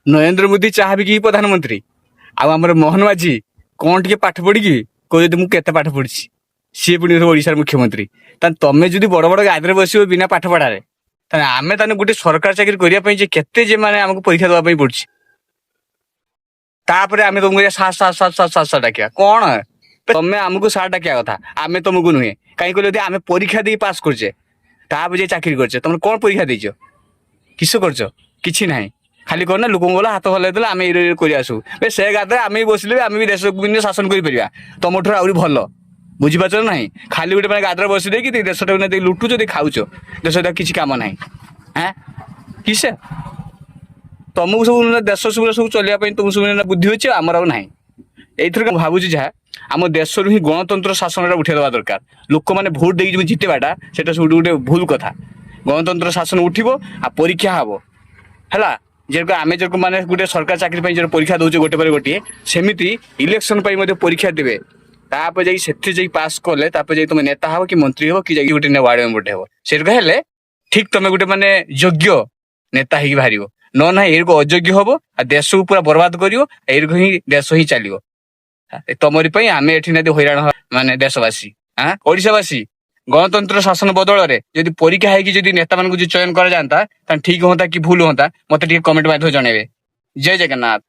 ନରେନ୍ଦ୍ର ମୋଦି ଚାହା ବିକି ପ୍ରଧାନମନ୍ତ୍ରୀ, ଆଉ ଆମର ମୋହନ ମାଝୀ କଣ ଟିକେ ପାଠ ପଢିକି କହୁଛନ୍ତି, ମୁଁ କେତେ ପାଠ ପଢିଛି। ସିଏ ପୁଣି ଓଡ଼ିଶାର ମୁଖ୍ୟମନ୍ତ୍ରୀ। ତାହେଲେ ତମେ ଯଦି ବଡ ବଡ ଗାଦିରେ ବସିବ ବିନା ପାଠ ପଢାରେ, ତାହେଲେ ଆମେ ତାହେଲେ ଗୋଟେ ସରକାର ଚାକିରି କରିବା ପାଇଁ ଯେ କେତେ ଯେ ମାନେ ଆମକୁ ପରୀକ୍ଷା ଦେବା ପାଇଁ ପଡୁଛି। ତାପରେ ଆମେ ତମକୁ sir, sir, sir, sir, sir, sir ଡାକିବା କଣ? ତମେ ଆମକୁ ସାର୍ ଡାକିବା କଥା, ଆମେ ତମକୁ ନୁହେଁ। କାହିଁ କହିଲେ, ଯଦି ଆମେ ପରୀକ୍ଷା ଦେଇ ପାସ୍ କରୁଛେ, ତାପରେ ଯାଇ ଚାକିରି କରୁଛେ, ତମେ କଣ ପରୀକ୍ଷା ଦେଇଛ? କିସ କରୁଛ? କିଛି ନାହିଁ। ଖାଲି କଣ ନା ଲୋକଙ୍କୁ ଗଲା ହାତ ହଲାଇ ଦେଲେ, ଆମେ ଏଇ କରି ଆସୁ। ବେ ସେ ଗାଦରେ ଆମେ ବି ବସିଲେ ବି ଆମେ ବି ଦେଶକୁ ବି ଶାସନ କରିପାରିବା ତମଠାରୁ ଆହୁରି ଭଲ। ବୁଝିପାରୁଛ ନା ନାହିଁ? ଖାଲି ଗୋଟେ ମାନେ ଗାଦରେ ବସି ଦେଇକି ଦେଶଟାକୁ ନେଇ ଲୁଟୁଛ, ଦେଇ ଖାଉଛ। ଦେଶଟା କିଛି କାମ ନାହିଁ। ଆଁ, କିସ ତମକୁ ସବୁ ଦେଶ ସବୁ ସବୁ ଚଲେଇବା ପାଇଁ ତମକୁ ସବୁ ବୁଦ୍ଧି ଅଛି, ଆମର ଆଉ ନାହିଁ। ଏଇଥରକ ମୁଁ ଭାବୁଛି, ଯାହା ଆମ ଦେଶରୁ ହିଁ ଗଣତନ୍ତ୍ର ଶାସନଟା ଉଠେଇ ଦେବା ଦରକାର। ଲୋକମାନେ ଭୋଟ ଦେଇକି ଯେଉଁ ଜିତିବାଟା, ସେଟା ସବୁଠୁ ଗୋଟେ ଭୁଲ କଥା। ଗଣତନ୍ତ୍ର ଶାସନ ଉଠିବ ଆଉ ପରୀକ୍ଷା ହବ। ହେଲା, ଯେରକମ ଆମେ ଯେରକମ ମାନେ ଗୋଟେ ସରକାର ଚାକିରି ପାଇଁ ଯେଉଁ ପରୀକ୍ଷା ଦଉଛେ ଗୋଟେ ପରେ ଗୋଟିଏ, ସେମିତି ଇଲେକ୍ସନ ପାଇଁ ମଧ୍ୟ ପରୀକ୍ଷା ଦେବେ। ତାପରେ ଯାଇକି ସେଥିରେ ଯାଇକି ପାସ୍ କଲେ, ତାପରେ ଯାଇ ତମେ ନେତା ହବ କି ମନ୍ତ୍ରୀ ହବ କି ଯାଇକି ଗୋଟେ ୱାର୍ଡ ମେମ୍ବରଟେ ହବ। ସେରକ ହେଲେ ଠିକ ତମେ ଗୋଟେ ମାନେ ଯୋଗ୍ୟ ନେତା ହେଇକି ବାହାରିବ। ନ ନାହିଁ ଏରକ ଅଯୋଗ୍ୟ ହବ ଆଉ ଦେଶକୁ ପୁରା ବର୍ବାଦ କରିବ। ଏରକ ହିଁ ଦେଶ ହିଁ ଚାଲିବ। ତମରି ପାଇଁ ଆମେ ଏଠି ନାଦି ହଇରାଣ ମାନେ ଦେଶବାସୀ, ଆଁ, ଓଡିଶାବାସୀ। ଗଣତନ୍ତ୍ର ଶାସନ ବଦଳରେ ଯଦି ପରୀକ୍ଷା ହେଇକି ଯଦି ନେତାମାନଙ୍କୁ ଯଦି ଚୟନ କରାଯାଆନ୍ତା, ତାହେଲେ ଠିକ ହୁଅନ୍ତା କି ଭୁଲ ହୁଅନ୍ତା, ମତେ ଟିକେ କମେଣ୍ଟ ମାଧ୍ୟମରେ ଜଣେଇବେ। ଜୟ ଜଗନ୍ନାଥ।